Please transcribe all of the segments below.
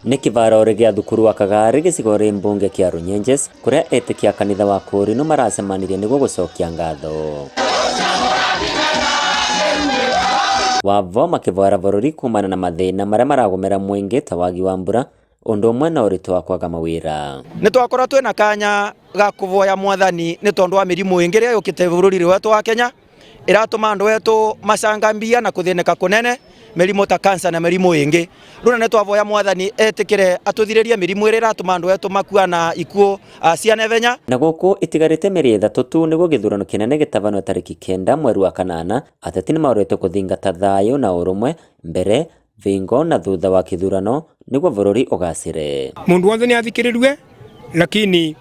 Nĩ kĩvaro gĩa thukuru wa Kagari gĩcigo rĩ mbunge kĩa Runyenjes kũrĩa etĩkia kanitha wa Kũrinũ maracemanirie nĩguo gũcokia ngatho. Wavo makĩvoera bũrũri kumana na mathĩna marĩa maragũmĩra mũingĩ ta wagi wa mbura ũndũ ũmwe na ũritũ wa kwaga mawĩra. Nĩ twakorwo twĩna kanya ga kũvoya mwathani nĩ tondũ wa mĩrimũ ĩngĩ ĩrĩa yũkĩte bũrũri wetu wa Kenya ĩratũma andũ etu macanga mbia na kũthĩnĩka kũnene, mĩrimũ ta cancer na mĩrimũ ĩngĩ. Rĩu nĩ twavoya mwathani etĩkĩre atũthirĩrie mĩrimũ ĩrĩa ĩratũma andũ etu makua na ikuũ cia naihenya. Na gũkũ itigarĩte mĩeri 3 tu nĩguo gĩthurano kĩnene gĩtabanio tarĩki 9 mweri wa kanana, ateti nĩmaũrĩtwo kũthingata thayũ na ũrũmwe mbere, thingo na thutha wa kĩthurano nĩguo bũrũri ũgacĩre. Mundu wothe nĩ athikĩrĩrue, lakini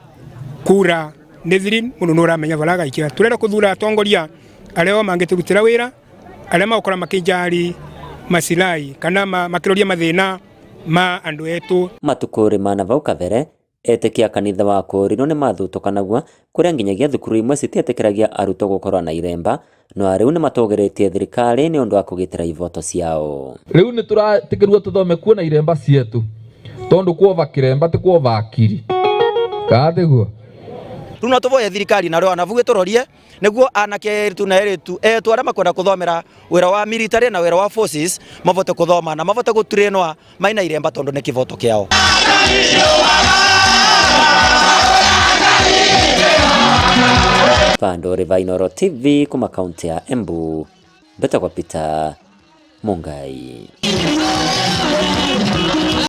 kura nĩ thiri mundu nĩ ũramenya bara agaikia. Turenda kũthura atongoria arĩa o mangĩtũrutĩra wĩra, arĩa magũkorwo makĩnjari macirai kana makĩroria mathĩna ma andũ etu. Matukũ rĩ mana vau kabere etĩkia kanitha wa Kũrinũ nĩmathutũkanagua kũrĩa nginyagia thukuru imwe citietĩkĩragia arutwo gũkorwo na iremba, no rĩu nĩmatũgĩrĩtie thirikari nĩ ũndũ wa kũgitĩra ivoto ciao. Rĩu nĩ tũratĩkĩrwo tũthome kuo na iremba cietu, tondũ kuova kĩremba ti kuova akiri. Kana tiguo? Rĩu no tũvoye thirikari narĩo ona vuge tũrorie nĩguo anake airĩtu na airĩtu etu arĩa makwenda kũthomera wĩra wa military na wĩra wa forces mavote kũthoma na mavote gũtrainwa maina iremba tondũ nĩ kĩvoto kĩao. Vandũ rĩ va Inooro TV kuma kaunti ya Embu, mbetagwo Peter Mungai.